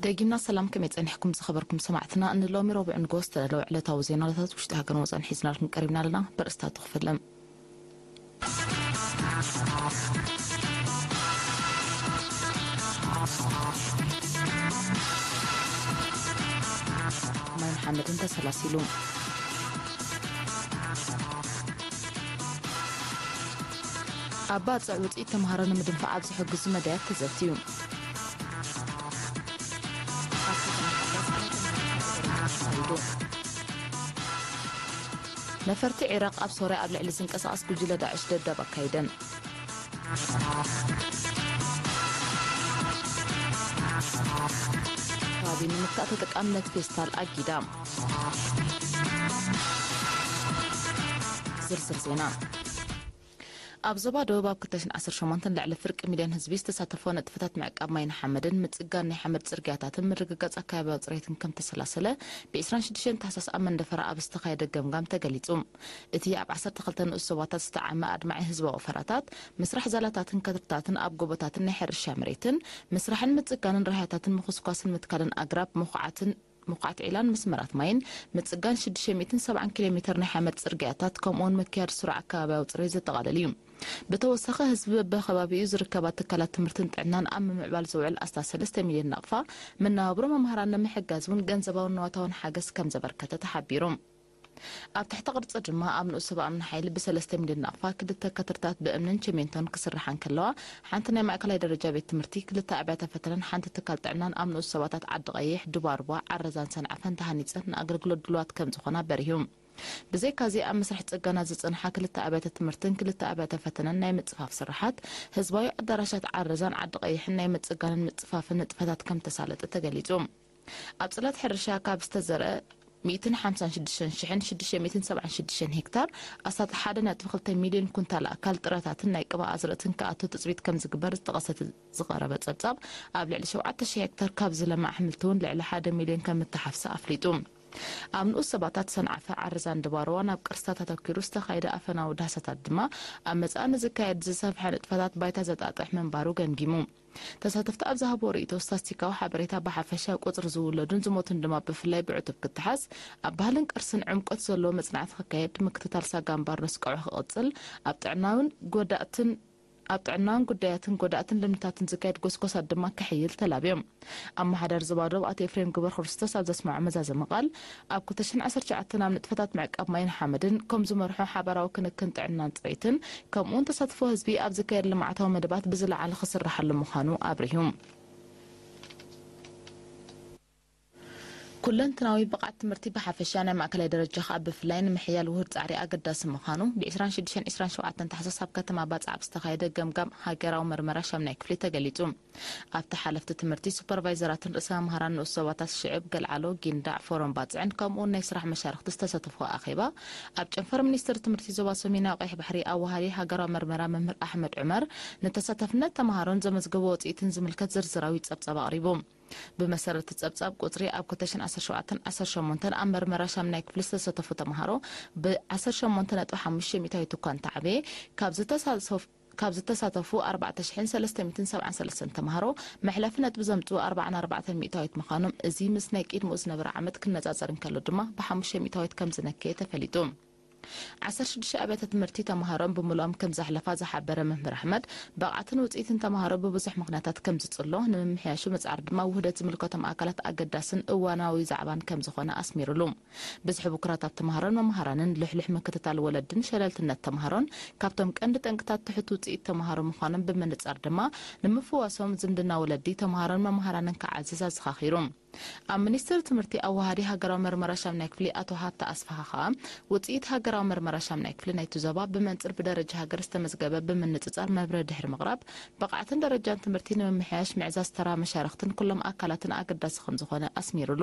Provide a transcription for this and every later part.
ደጊምና ሰላም፣ ከመይ ጸኒሕኩም ዝኸበርኩም ሰማዕትና? ንሎሚ ረቡዕ ንግሆ ዝተዳለወ ዕለታዊ ዜናታት ውሽጢ ሃገርን ወጻእን ሒዝናልኩም ቀሪብና ኣለና። በርእስታቱ ክፍለም። ማይን ሓመድን ተሰላሲሉ። ኣብ ባጽዕ ውጽኢት ተምሃሮ ንምድንፋዕ ኣብ ዝሕግዙ መዳያት ተዘትዩ። ነፈርቲ ዒራቕ ኣብ ሶርያ ኣብ ልዕሊ ዝንቀሳቐስ ጉጅለ ዳዕሽ ደብዳብ ኣካይደን። ከባቢ ንምግታእ ተጠቃምነት ፌስታል ኣጊዳ። ዝርዝር ዜና። ኣብ ዞባ ደቡብ ኣብ ክልተ ሽሕን ዓሰርተ ሸሞንተን ልዕሊ ፍርቂ ሚልዮን ህዝቢ ዝተሳተፎ ንጥፈታት ምዕቃብ ማይን ሓመድን ምጽጋን ናይ ሓመድ ጽርግያታትን ምርግጋጽ ኣከባቢያዊ ጽሬትን ከም ተሰላሰለ ብ ዕስራን ሽዱሽተን ታሕሳስ ኣብ መንደፈራ ኣብ ዝተኻየደ ገምጋም ተገሊጹ። እቲ ኣብ ዓሰርተ ክልተ ንኡስ ዞባታት ዝተዓመ ኣድማዒ ህዝባዊ ፈራታት፣ ምስራሕ ዛላታትን ከትርታትን ኣብ ጎቦታትን ናይ ሕርሻ መሬትን፣ ምስራሕን ምጽጋንን ራህያታትን ምኹስኳስን ምትካልን ኣግራብ ምኹዓትን ምኹዓት ዒላን መስመራት ማይን ምጽጋን ሽዱሽተ ሚእትን ሰብዓን ኪሎ ሜተር ናይ ሓመድ ጽርግያታት፣ ከምኡውን ምክያድ ስሩዕ ኣከባቢያዊ ጽሬት ዘጠቓልል እዩ። ብተወሳኺ፣ ህዝቢ በብኸባቢኡ ዝርከባ ትካላት ትምህርትን ጥዕናን ኣብ ምምዕባል ዝውዕል ኣስታት ሰለስተ ሚልዮን ናቕፋ መነባብሮ መምሃራን ንምሕጋዝ እውን ገንዘባውን ንዋታውን ሓገዝ ከም ዘበርከተ ተሓቢሩ። ኣብ ትሕተ ቅርጺ ድማ ኣብ ንኡስ ሰብኣዊ ሓይሊ ብሰለስተ ሚልዮን ናቕፋ ክልተ ከትርታት ብእምንን ቸሜንቶን ክስርሓ እንከለዋ፣ ሓንቲ ናይ ማእከላይ ደረጃ ቤት ትምህርቲ፣ ክልተ ኣብያተ ፈተነን ሓንቲ ትካል ጥዕናን ኣብ ንኡስ ዞባታት ዓዲ ቀይሕ፣ ዱባርቧ፣ ዓረዛን ሰንዓፈን ተሃኒጸን ንኣገልግሎት ድሉዋት ከም ዝኾና በሪሁ። ብዘይካዚ ኣብ መስርሕ ጽገና ዝጸንሓ ክልተ ኣብያተ ትምህርትን ክልተ ኣብያተ ፈተነን ናይ ምጽፋፍ ስርሓት ህዝባዊ ኣዳራሻት ዓረዛን ዓዲ ቀይሕን ናይ ምጽጋንን ምጽፋፍን ንጥፈታት ከም ተሳለጠ ተገሊጹ። ኣብ ጽላት ሕርሻ ካብ ዝተዘርአ ሚእትን ሓምሳን ሽዱሽተን ሽሕን ሽዱሽተ ሚእትን ሰብዓን ሽዱሽተን ሄክታር ኣስታት ሓደ ነጥቢ ክልተ ሚልዮን ኩንታል ኣካል ጥረታትን ናይ ቅብኣ ኣዝርእትን ክኣቱ ትጽቢት ከም ዝግበር ዝጠቐሰ እቲ ዝቐረበ ጸብጻብ፣ ኣብ ልዕሊ ሸውዓተ ሽሕ ሄክታር ካብ ዝለምዕ ኣሕምልቲ እውን ልዕሊ ሓደ ሚልዮን ከም እተሓፍሰ ኣፍሊጡ። ኣብ ንኡስ ዞባታት ሰንዓፈ፣ ዓረዛን ድባርዋን ኣብ ቅርስታት ኣተኲሩ ዝተኻየደ ኣፈናዊ ዳህሳታት ድማ ኣብ መጻኢ ንዝካየድ ዝሰፍሐ ንጥፈታት ባይታ ዘጣጥሕ ምንባሩ ገምጊሙ። ተሳተፍቲ ኣብ ዝሃብዎ ርእይቶ፣ ስታስቲካዊ ሓበሬታ ብሓፈሻ፣ ቁጽሪ ዝውለዱን ዝሞቱን ድማ ብፍላይ ብዕቱብ ክተሓዝ፣ ኣብ ባህልን ቅርስን ዕምቆት ዘለዎ መጽናዕቲ ክካየድ፣ ምክትታል ሳጋ እምባር ነስቀዖ ክቕጽል፣ ኣብ ጥዕናውን ጎዳእትን ኣብ ጥዕናን ጉዳያትን ጎዳእትን ልምድታትን ዝካየድ ጎስጎሳት ድማ ክሕይል ተላብዮም። ኣመሓዳሪ ዞባ ደቡብ ኣቶ ኤፍሬም ግብረ ክርስቶስ ኣብ ዘስምዖ መዛዘሚ ቃል፣ ኣብ ክልተ ሽሕን ዓሰርተ ትሽዓተን ኣብ ንጥፈታት ምዕቃብ ማይን ሓመድን ከም ዝመርሖ ሓባራዊ ክንክን ጥዕናን ጽሬትን፣ ከምኡውን ተሳትፎ ህዝቢ ኣብ ዝካየድ ልምዓታዊ መደባት ብዝለዓለ ክስርሓሉ ምዃኑ ኣብሪሁ። ኩለንትናዊ ብቕዓት ትምህርቲ ብሓፈሻ፣ ናይ ማእከላይ ደረጃ ከኣ ብፍላይ ንምሕያል ውሁድ ጻዕሪ ኣገዳሲ ምዃኑ፣ ብ ዕስራን ሽዱሽተን ዕስራን ሸውዓተን ታሕሳስ ኣብ ከተማ ባጽዕ ኣብ ዝተኻየደ ገምጋም ሃገራዊ መርመራ ሻምናይ ክፍሊ ተገሊጹ። ኣብቲ ሓለፍቲ ትምህርቲ፣ ሱፐርቫይዘራትን ርእሰ መምህራን ንኡስ ዞባታት ሽዕብ፣ ገልዓሎ፣ ጊንዳዕ፣ ፎረም ባጽዕን ከምኡውን ናይ ስራሕ መሻርኽቲ ዝተሳተፍዎ ኣኼባ፣ ኣብ ጨንፈር ሚኒስትሪ ትምህርቲ ዞባ ሰሜናዊ ቀይሕ ባሕሪ ኣዋሃዲ ሃገራዊ መርመራ መምህር ኣሕመድ ዑመር፣ ንተሳታፍነት ተምሃሮን ዘመዝገቦ ውጽኢትን ዝምልከት ዝርዝራዊ ጸብጻብ ኣቕሪቡ። ብመሰረት እቲ ጸብጻብ ቁጽሪ፣ ኣብ ክልተ ሽሕን ዓሰርተ ሸውዓተን ዓሰርተ ሸሞንተን ኣብ መርመራ ሻምናይ ክፍሊ ዝተሳተፉ ተምሃሮ ብ ዓሰርተ ሸሞንተ ነጥቢ ሓሙሽተ ሚእታዊት እኳ እንተዓበየ፣ ካብ ዝተሳተፉ ካብ ዝተሳተፉ ኣርባዕተ ሽሕን ሰለስተ ሚእትን ሰብዓን ሰለስተን ተምሃሮ መሕለፊ ነጥቢ ዘምጽኡ ኣርባዓን ኣርባዕተን ሚእታዊት ምዃኖም፣ እዚ ምስ ናይ ቅድሚኡ ዝነበረ ዓመት ክነጻጸር እንከሎ ድማ ብሓሙሽተ ሚእታዊት ከም ዝነከየ ተፈሊጡ። ዓሰርተ ሽዱሽተ ኣብያተ ትምህርቲ ተምሃሮም ብምሉኦም ከም ዘሕለፋ ዝሓበረ መምህር ኣሕመድ፣ ብቕዓትን ውጽኢትን ተምሃሮ ብብዙሕ ምኽንያታት ከም ዝጽሎ፣ ንምምሕያሹ ምጽዓር ድማ ውህደት ዝምልከቶም ኣካላት ኣገዳስን እዋናዊ ዛዕባን ከም ዝኾነ ኣስሚሩሉ። ብዝሒ ብኩራት ኣብ ተምሃሮን መምሃራንን፣ ልሕሉሕ ምክትታል ወለድን ሸለልትነት ተምሃሮን ካብቶም ቀንዲ ጠንቅታት ትሑት ውጽኢት ተምሃሮ ምዃኖም ብምንጻር ድማ፣ ንምፍዋሶም ዝምድና ወለዲ፣ ተምሃሮን መምሃራንን ክዓዝዝ ኣዘኻኺሩ። ኣብ ሚኒስትሪ ትምህርቲ ኣዋሃዲ ሃገራዊ መርመራ ሻምናይ ክፍሊ ኣቶ ሃብተ ኣስፍሃ ከኣ፣ ውጽኢት ሃገራዊ መርመራ ሻምናይ ክፍሊ ናይቲ ዞባ ብመንጽር ብደረጃ ሃገር ዝተመዝገበ ብምንጽጻር መብርሂ ድሕሪ ምቕራብ፣ ብቕዓትን ደረጃን ትምህርቲ ንምምሕያሽ ምዕዛዝ ተራ መሻርኽትን ኩሎም ኣካላትን ኣገዳሲ ከም ዝኾነ ኣስሚሩሉ።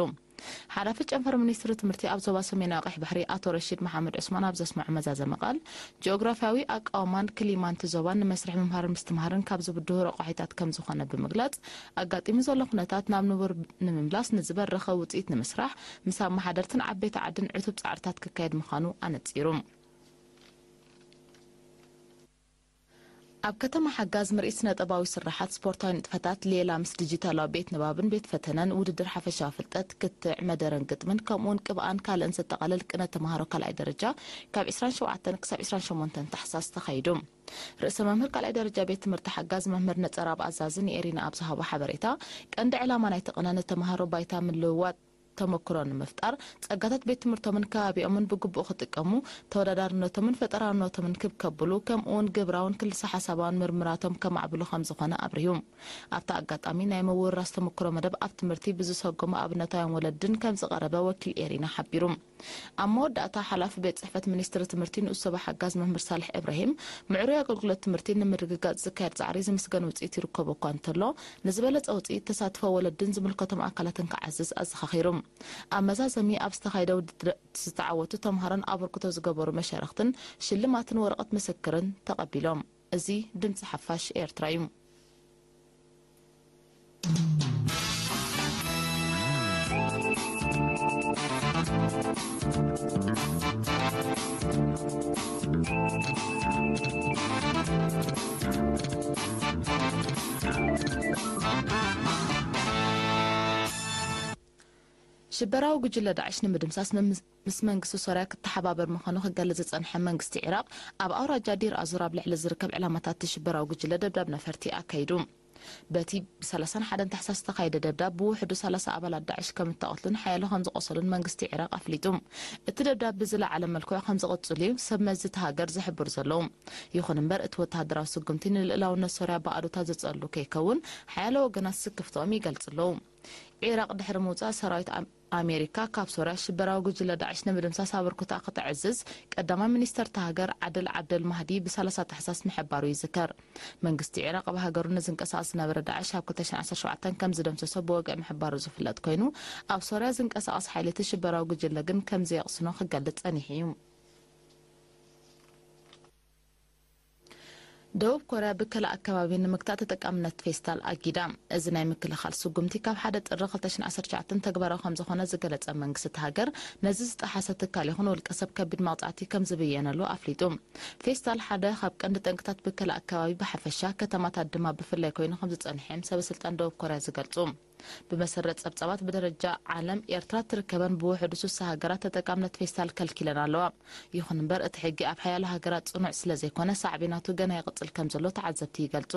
ሓላፊ ጨንፈር ሚኒስትሪ ትምህርቲ ኣብ ዞባ ሰሜናዊ ቀይሕ ባሕሪ ኣቶ ረሺድ መሓመድ ዑስማን ኣብ ዘስምዖ መዛዘሚ ቃል፣ ጂኦግራፍያዊ ኣቃውማን ክሊማን እቲ ዞባን ንመስርሕ ምምሃርን ምስትምሃርን ካብ ዝብድሁ ረቋሒታት ከም ዝኾነ ብምግላጽ፣ ኣጋጢሙ ዘሎ ኩነታት ናብ ንቡር ንምምላስ ንዝበረኸ ውጽኢት ንምስራሕ ምስ ኣመሓደርትን ዓበይቲ ዓድን ዕቱብ ጻዕርታት ክካየድ ምዃኑ ኣነጺሩ። ኣብ ከተማ ሓጋዝ ምርኢት ስነ-ጥበባዊ ስርሓት፣ ስፖርታዊ ንጥፈታት፣ ሌላ ምስ ዲጂታላዊ ቤት ንባብን ቤት ፈተነን፣ ውድድር ሓፈሻዊ ፍልጠት፣ ክትዕ፣ መደረን ግጥምን፣ ከምኡውን ቅብኣን ካልእን ዘጠቓልል ቅነ ተምሃሮ ካልኣይ ደረጃ ካብ ዕስራን ሸውዓተን ክሳብ ዕስራን ሸሞንተን ታሕሳስ ተኻይዱ። ርእሰ መምህር ካልኣይ ደረጃ ቤት ትምህርቲ ሓጋዝ መምህር ነጸር ኣብ ኣዛዚ ንኤሪና ኣብ ዝሃቦ ሓበሬታ፣ ቀንዲ ዕላማ ናይቲ ቅነ ንተምሃሮ ባይታ ምልውዋጥ ተመክሮ ንምፍጣር፣ ጸጋታት ቤት ትምህርቶምን ከባቢኦምን ብግቡእ ክጥቀሙ፣ ተወዳዳርነቶምን ፈጠራውነቶምን ክብ ከብሉ፣ ከምኡውን ግብራውን ክልሰ ሓሳባውን ምርምራቶም ከማዕብሉ ከም ዝኾነ ኣብሪሁ። ኣብቲ ኣጋጣሚ ናይ ምውርራስ ተመክሮ መደብ ኣብ ትምህርቲ ብዝሰጎሙ ኣብነታውያን ወለድን ከም ዝቐረበ ወኪል ኤሪና ሓቢሩ። ኣብ መወዳእታ ሓላፊ ቤት ጽሕፈት ሚኒስትሪ ትምህርቲ ንኡስ ሰባ ሓጋዝ መምህር ሳልሕ እብራሂም፣ ምዕሩይ ኣገልግሎት ትምህርቲ ንምርግጋጽ ዝካየድ ጻዕሪ ዝምስገን ውጽኢት ይርከቦ እኳ እንተሎ፣ ንዝበለጸ ውጽኢት ተሳትፎ ወለድን ዝምልከቶም ኣካላትን ክዓዝዝ ኣዘኻኺሩ። ኣብ መዛዘሚ ኣብ ዝተኻየደ ውድድር ዝተዓወቱ ተምሃሮን ኣበርክቶ ዝገበሩ መሻርኽትን ሽልማትን ወረቐት ምስክርን ተቐቢሎም። እዚ ድምጺ ሓፋሽ ኤርትራ እዩ። ሽበራዊ ጉጅለ ዳዕሽ ንምድምሳስ መምስ-፣ ምስ መንግስቲ ሶርያ ክተሓባበር ምዃኑ ክገልጽ ዝጸንሐ መንግስቲ ዒራቕ፣ ኣብ ኣውራጃ ዲር ኣዙር ኣብ ልዕሊ ዝርከብ ዕላማታት እቲ ሽበራዊ ጉጅለ ደብዳብ ነፈርቲ ኣካይዱ። በቲ ብ ሰላሳን ሓደን ታሕሳስ ዝተኻየደ ደብዳብ፣ ብውሕዱ ሰላሳ ኣባላት ዳዕሽ ከም እተቐትሉን ሓያሎ ከም ዝቖሰሉን መንግስቲ ዒራቕ ኣፍሊጡ። እቲ ደብዳብ ብዝለዓለ መልክዑ ከም ዝቕጽል እዩ ሰብ መዚ እታ ሃገር ዝሕብሩ ዘለዉ። ይኹን እምበር፣ እቲ ወተሃደራዊ ስጉምቲ ንልእላውነት ሶርያ ብኣሉታ ዘጸሉ ከይከውን፣ ሓያሎ ወገናት ስክፍትኦም ይገልጹ ኣለዉ። ዒራቕ ድሕሪ ምውጻእ ሰራዊት ኣም-፣ ኣሜሪካ ካብ ሶርያ ሽበራዊ ጉጅለ ዳዕሽ ንምድምሳስ ኣበርክቶኣ ክተዕዝዝ ቀዳማይ ሚኒስተር እታ ሃገር ዓድል ዓብደል ማህዲ ብ ሰላሳ ታሕሳስ ምሕባሩ ይዝከር። መንግስቲ ዒራቕ ኣብ ሃገሩ ንዝንቀሳቐስ ዝነበረ ዳዕሽ ኣብ ክልተ ሽሕን ዓሰርተ ሸውዓተን ከም ዝደምሰሶ ብወግዒ ምሕባሩ ዝፍለጥ ኮይኑ፣ ኣብ ሶርያ ዝንቀሳቐስ ሓይሊ እቲ ሽበራዊ ጉጅለ ግን ከም ዘየቕስኖ ክገልጽ ጸኒሑ እዩ። ደቡብ ኮርያ ብከላ ኣከባቢ ንምግታእ ተጠቃምነት ፌስታል ኣጊዳ። እዚ ናይ ምክልኻል ስጉምቲ ካብ ሓደ ጥሪ ክልተ ሽሕን ዓሰርተ ትሽዓተን ተግባራዊ ከም ዝኾነ ዝገለጸ መንግስቲ እታ ሃገር፣ ነዚ ዝጠሓሰ ትካል ይኹን ውልቀ ሰብ ከቢድ መቕጻዕቲ ከም ዝብየነሉ ኣፍሊጡ። ፌስታል ሓደ ካብ ቀንዲ ጠንቅታት ብከላ ኣከባቢ ብሓፈሻ፣ ከተማታት ድማ ብፍላይ ኮይኑ ከም ዝጸንሐ እዮም ሰበ ስልጣን ደቡብ ኮርያ ዝገልጹ። ብመሰረት ጸብጻባት ብደረጃ ዓለም፣ ኤርትራ ትርከበን ብውሕዱ ሱሳ ሃገራት ተጠቃምነት ፌስታል ከልኪለን ኣለዋ። ይኹን እምበር፣ እቲ ሕጊ ኣብ ሓያሎ ሃገራት ጽኑዕ ስለ ዘይኮነ፣ ሳዕቤናቱ ገና ይቕጽል ከም ዘሎ ተዓዘብቲ ይገልጹ።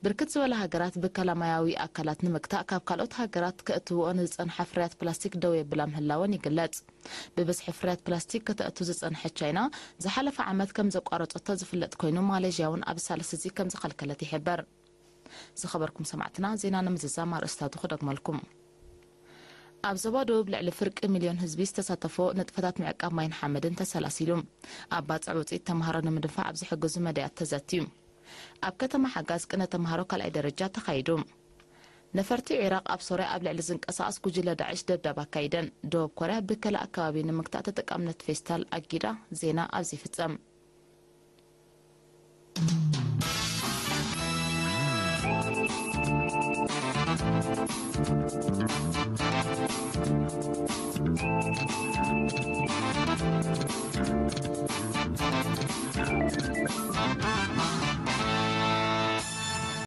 ብርክት ዝበላ ሃገራት ብከላ ማያዊ ኣካላት ንምግታእ ካብ ካልኦት ሃገራት ከእትውኦ ንዝጸንሓ ፍርያት ፕላስቲክ ደው የብላ ምህላወን ይግለጽ። ብብዝሒ ፍርያት ፕላስቲክ ከተእቱ ዝጸንሐት ቻይና፣ ዝሓለፈ ዓመት ከም ዘቋረጸቶ ዝፍለጥ ኮይኑ፣ ማሌዥያ እውን ኣብዚ ሳልስ እዚ ከም ዝኸልከለት ይሕበር። ዝኸበርኩም ሰማዕትና፣ ዜና ንምዝዛም ኣርእስታቱ ክደግመልኩም። ኣብ ዞባ ደቡብ ልዕሊ ፍርቂ ሚልዮን ህዝቢ ዝተሳተፎ ንጥፈታት ምዕቃብ ማይን ሓመድን ተሰላሲሉ። ኣብ ባጽዕ ውጽኢት ተምሃሮ ንምድንፋዕ ኣብ ዝሕግዙ መዳያት ተዘትዩ። ኣብ ከተማ ሓጋዝ ቅነ ተምሃሮ ካልኣይ ደረጃ ተኻይዱ። ነፈርቲ ዒራቕ ኣብ ሶርያ ኣብ ልዕሊ ዝንቀሳቐስ ጉጅለ ዳዕሽ ደብዳብ ኣካይደን። ደቡብ ኮርያ ብከላ ኣከባቢ ንምግታእ ተጠቃምነት ፌስታል ኣጊዳ። ዜና ኣብዚ ይፍጸም።